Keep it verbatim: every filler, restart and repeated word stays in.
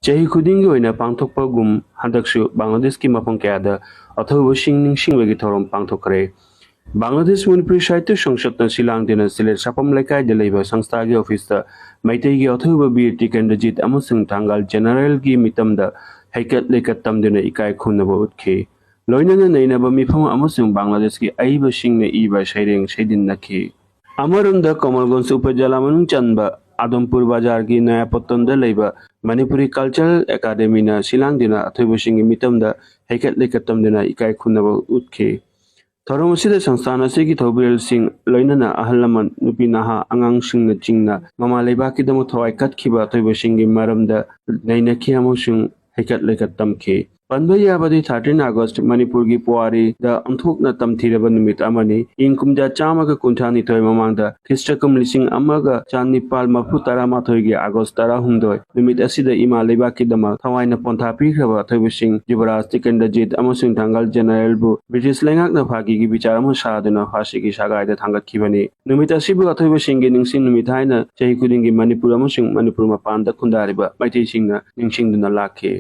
ꯆꯍꯤ ꯈꯨꯗꯤꯡꯒꯤ ꯑꯣꯏꯅ ꯄꯥꯡꯊꯣꯛꯄꯒꯨꯝ ꯍꯟꯗꯛꯁꯨ ꯕꯪꯒ꯭ꯂꯥꯗꯦꯁꯀꯤ ꯃꯐꯝ ꯀꯌꯥꯗ ꯑꯊꯧꯕꯁꯤꯡ ꯅꯤꯡꯁꯤꯡꯕꯒꯤ ꯊꯧꯔꯝ ꯄꯥꯡꯊꯣꯛꯈ꯭ꯔꯦ꯫ ꯕꯪꯒ꯭ꯂꯥꯗꯦꯁ ꯃꯅꯤꯄꯨꯔꯤ ꯁꯥꯍꯤꯇ꯭ꯌ ꯁꯪꯁꯠꯅ ꯁꯤꯜ ꯂꯥꯡꯗꯨꯅ ꯁꯤꯂꯦꯠ ꯁꯥꯄꯝ ꯂꯩꯀꯥꯏꯗ ꯂꯩꯕ ꯁꯪꯁꯊꯥꯒꯤ ꯑꯣꯐꯤꯁꯇ ꯃꯩꯇꯩꯒꯤ ꯑꯊꯧꯕ ꯕꯤꯔ ꯇꯤꯀꯦꯟꯗ꯭ꯔꯖꯤꯠ ꯑꯃꯁꯨꯡ ꯊꯥꯡꯒꯥꯜ ꯖꯦꯅꯔꯦꯜꯒꯤ ꯃꯤꯇꯝꯗ ꯍꯩꯀꯠ ꯂꯩꯀꯠ ꯇꯝꯗꯨꯅ ꯏꯀꯥꯏ ꯈꯨꯝꯅꯕ ꯎꯠꯈꯤ꯫ ꯂꯣꯏꯅꯅ ꯅꯩꯅꯕ ꯃꯤꯐꯝ ꯑꯃꯁꯨꯡ ꯕꯪꯒ꯭ꯂꯥꯗꯦꯁꯀꯤ ꯑꯏꯕꯁꯤꯡꯅ ꯏꯕ ꯁꯩꯔꯦꯡ ꯁꯩꯗꯤꯟꯅꯈꯤ꯫ ꯑꯃꯔꯣꯝꯗ ꯀꯃꯜꯒꯟꯖ ꯎꯄꯖꯤꯂꯥ ꯃꯅꯨꯡ ꯆꯟꯕ ꯑꯗꯝꯄꯨꯔ ꯕꯖꯥꯔꯒꯤ ꯅꯌꯥꯄꯠꯇꯣꯟꯗ ꯂꯩꯕ ꯃꯅꯤꯄꯨꯔꯤ ꯀꯜꯆꯔꯦꯜ ꯑꯦꯀꯥꯗꯦꯃꯤꯅ ꯁꯤꯜ ꯂꯥꯡꯗꯨꯅ ꯑꯊꯧꯕꯁꯤꯡꯒꯤ ꯃꯤꯇꯝꯗ ꯍꯩꯀꯠ ꯂꯩꯀꯠ ꯇꯝꯗꯨꯅ ꯏꯀꯥꯏ ꯈꯨꯝꯅꯕ ꯎꯠꯈꯤ꯫ ꯊꯧꯔꯝ ꯑꯁꯤꯗ ꯁꯪꯁꯊꯥꯟ ꯑꯁꯤꯒꯤ ꯊꯧꯕꯨꯔꯦꯜꯁꯤꯡ, ꯂꯣꯏꯅꯅ ꯑꯍꯜ ꯂꯃꯟ, ꯅꯨꯄꯤ ꯅꯍꯥ, ꯑꯉꯥꯡꯁꯤꯡꯅꯆꯤꯡꯅ ꯃꯃꯥ ꯂꯩꯕꯥꯛꯀꯤꯗꯃꯛ ꯊꯋꯥꯏ ꯀꯠꯈꯤꯕ ꯑꯊꯧꯕꯁꯤꯡꯒꯤ ꯃꯔꯝꯗ ꯅꯩꯅꯈꯤ ꯑꯃꯁꯨꯡ ꯍꯩꯀꯠ ꯂꯩꯀꯠ ꯇꯝꯈꯤ꯫ ꯄꯟꯕ ꯌꯥꯕꯗꯤ, thirteen August ꯃꯅꯤꯄꯨꯔꯒꯤ ꯄꯨꯋꯥꯔꯤꯗ ꯑꯣꯟꯊꯣꯛꯅ ꯇꯝꯊꯤꯔꯕ ꯅꯨꯃꯤꯠ ꯑꯃꯅꯤ꯫ ꯏꯪ ꯀꯨꯝꯖꯥ ꯆꯥꯝꯃꯒ ꯀꯨꯟꯊ꯭ꯔꯥ ꯅꯤꯊꯣꯏ ꯃꯃꯥꯡꯗ, ꯈ꯭ꯔꯤꯁꯇ ꯀꯨꯝ ꯂꯤꯁꯤꯡ ꯑꯃꯒ ꯆꯥꯅꯤꯄꯥꯜ ꯃꯔꯐꯨ ꯇꯔꯥ ꯃꯥꯊꯣꯏꯒꯤ August ꯇꯔꯥꯍꯨꯝꯗꯣꯏ ꯅꯨꯃꯤꯠ ꯑꯁꯤꯗ ꯏꯃꯥ ꯂꯩꯕꯥꯛꯀꯤꯗꯃꯛ ꯊꯋꯥꯏꯅ ꯄꯣꯟꯊꯥ ꯄꯤꯈ꯭ꯔꯕ ꯑꯊꯧꯕꯁꯤꯡ ꯖꯤꯕꯔꯥꯖ ꯇꯤꯀꯦꯟꯗ꯭ꯔꯖꯤꯠ ꯑꯃꯁꯨꯡ ꯊꯥꯡꯒꯥꯜ ꯖꯦꯅꯔꯦꯜꯕꯨ ꯕ꯭ꯔꯤꯇꯤꯁ ꯂꯩꯉꯥꯛꯅ ꯐꯥꯒꯤꯒꯤ ꯕꯤꯆꯥꯔ ꯑꯃ ꯁꯥꯗꯨꯅ ꯐꯥꯁꯤꯒꯤ ꯁꯒꯥꯏꯗ ꯊꯥꯡꯒꯠꯈꯤꯕꯅꯤ꯫ ꯅꯨꯃꯤꯠ ꯑꯁꯤꯕꯨ ꯑꯊꯧꯕꯁꯤꯡꯒꯤ ꯅꯤꯡꯁꯤꯡ ꯅꯨꯃꯤꯠ ꯍꯥꯏꯅ ꯆꯍꯤ ꯈꯨꯗꯤꯡꯒꯤ ꯃꯅꯤꯄꯨꯔ ꯑꯃꯁꯨꯡ ꯃꯅꯤꯄꯨꯔ ꯃꯄꯥꯟꯗ ꯈꯨꯟꯗꯥꯔꯤꯕ ꯃꯩꯇꯩꯁꯤꯡꯅ ꯅꯤꯡꯁꯤꯡꯗꯨꯅ ꯂꯥꯛꯈꯤ꯫